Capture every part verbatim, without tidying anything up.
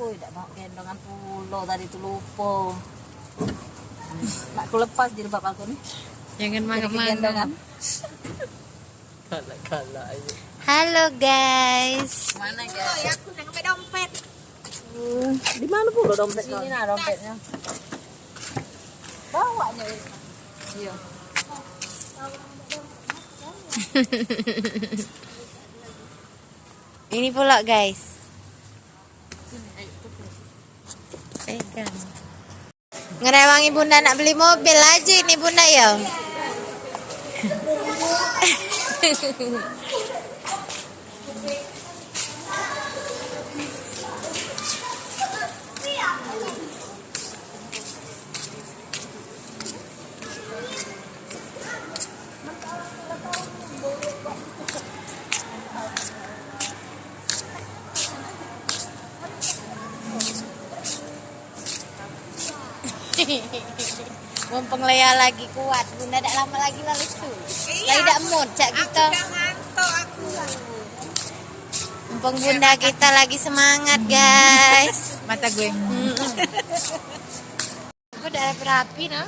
Oi, dak nak gendongan pulo tadi tu, lupo. Nak ku lepas jilbab aku ni. Jangan jadi mangap-mangap. Kegendongan. Galak-galak aja. Halo, guys. Mana, guys? Oi, aku nak ngambil dompet. Hmm, di mana pulo dompet? Sini kau. Nah, dompetnya. Bawanya. Iya. Ini pula, guys. Pegang. Ngerewangi bunda nak beli mobil aja ini bunda ya. Mumpung Lea lagi kuat, bunda dak lama lagi lah lesu. Iya, lagi dak mood cak aku kita. Dah ngantuk aku. Mumpung bunda kita lagi semangat, guys. Mata gue. Mm-mm. Aku dah berapi nah.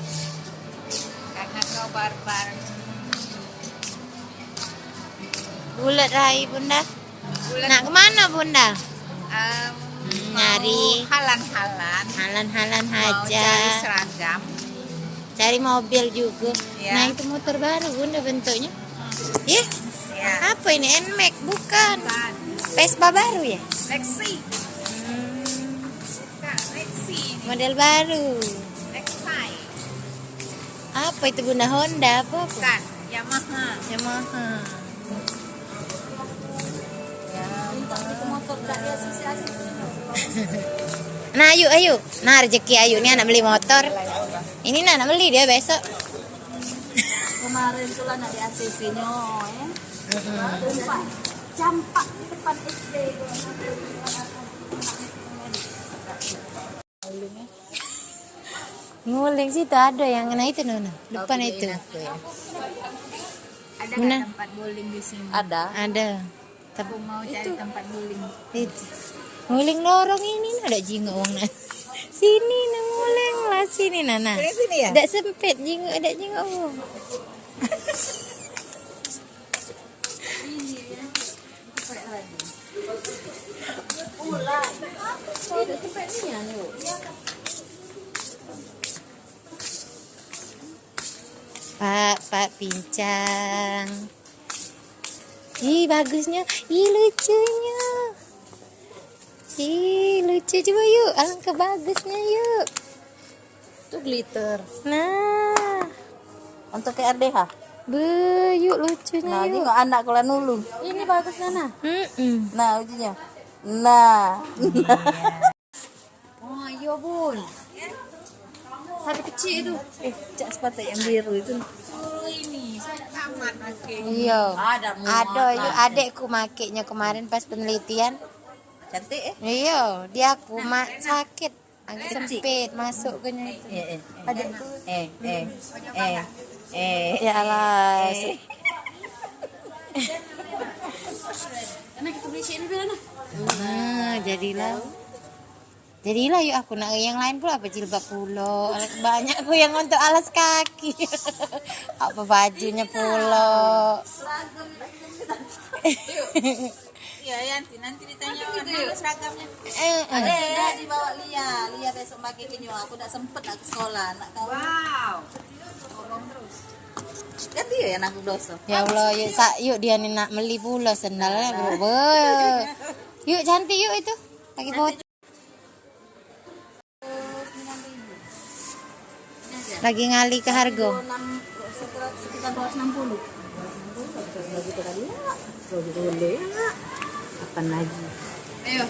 Karena kau barbar. Bulat rai bunda. Bulat. Nak kemana bunda? Em, hmm, mau nyari halan-halan. Halan-halan mau aja. Cari seragam. Cari mobil juga. Ya. Nah, itu motor baru bunda bentuknya. Ih, ya. Apa ini? Nmax bukan? Bukan. Vespa baru ya? Lexi. Hmm. Bukan, Lexi ini. Model baru. Lexi. Apa itu bunda, Honda apa? Bukan, Yamaha. Yamaha. Nah, ayu, ayu. Nah, rezeki ayu ni anak beli motor. Ini nah, anak beli dia besok. Kemarin tu lah nak di A C C nyo, eh. Mm-mm. Campak, campak di depan S D. Nguling situ ada yang kena itu, Nona. Depan itu. Ada nggak tempat bowling di sini? Ada. Ada. Aku mau cari tempat bowling. Itu. Nguling lorong ini, nah, ada jingok wong nah. Sini nah nguling lah sini nah, nah. Dari sini ya? Dak sempit jingok, ada jingok wong. Pak, pak pincang. Ih, bagusnya. Ih, lucunya. Ih, lucu, coba yuk. Alangkah bagusnya yuk. Tu glitter. Nah. Untuk ke R D H. Be, yuk lucunya. Nah, yuk. Jingok anak kulan dulu. Ini bagus, Nana. Mm-mm. Nah, ujinya. Nah. Oh, iyo, Bun. Tapi kecil tu. Eh, cak sepatu yang biru itu. Oh, ini. Saya tamat pakai. Iya. Ada, yuk, adekku makainya kemarin pas penelitian. Cantik, eh? Iya, dia aku mak sakit. Agak sempit masuk ke nya itu. Eh, eh, eh. Adekku. Eh, eh, eh, eh. Ya Allah. Eh. Nah, jadilah. Jadilah yuk aku nak yang lain pula, apa jilbab pula. Banyak aku yang untuk alas kaki. Apa bajunya pula. Iya, Yanti, nanti ditanya orang mana seragamnya. Eh, eh. Ada, ada dibawa Lia. Lia besok pakai ke nyo. Aku dak sempet nak ke sekolah, nak kau. Wow. Ganti ya yang nanggung dosa. Ya Allah, yuk, sa-, yuk dia ni nak meli pula sendal, eh, bro. Be. Yuk, cantik yuk itu. Lagi foto. Lagi ngalih ke harga. Sekitar dua ratus enam puluh. Kapan lagi? Ayo.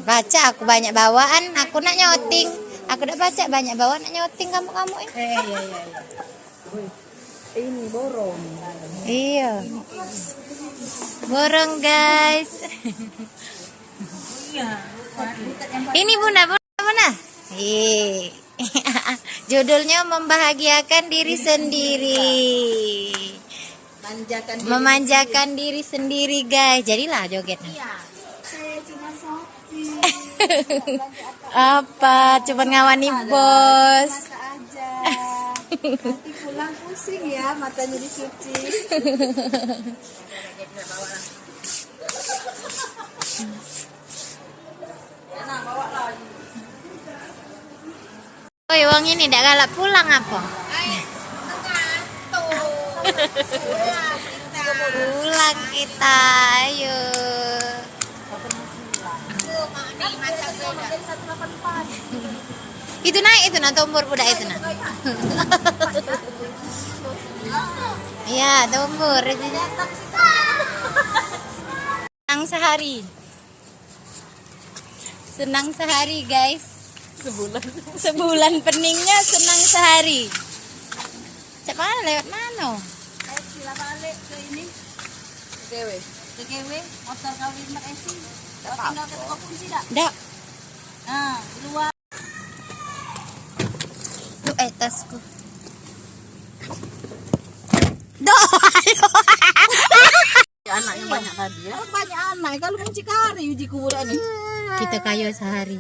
Pacak aku banyak bawaan, aku nak nyuting. Aku dak pacak banyak bawaan, nak nyuting kamu-kamu, eh. Eh, iya, iya, iya. Ini borong. Iya. Borong, guys. Ini Bunda, Bunda, Bunda. Iya. Judulnya membahagiakan diri sendiri. Manjakan diri Memanjakan diri sendiri, guys. Jadilah joget. Iya. Saya cuma sopir. Apa? Cuman ngawani bos. Mata aja. Nanti pulang pusing ya, matanya dicuci. Oi, wong ini dak galak pulang apa? Pulang kita, ayo. Itu naik itu nah, tombor budak itu nah. Iya, tombor. Senang sehari. Senang sehari, guys. Sebulan. Sebulan peningnya senang sehari. Cak mana, lewat mana? Eh, sila balik ke ini. T G W. T G W, motor kawin Mak Esi. Tinggal ke toko kunci dak? Dak. Nah, di luar. Tuh, eh, tasku. Doh, ayo. Anaknya banyak tadi ya. Banyak anak, kalau muncikari uji kuburan ni. Kita kaya sehari.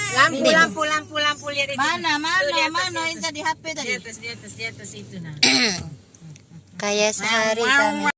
Lampu, lampu, lampu, lampu, lihat itu. Mana, mana, mana yang tadi H P tadi? Di atas, di atas, di atas itu nah. Kaya sehari kami.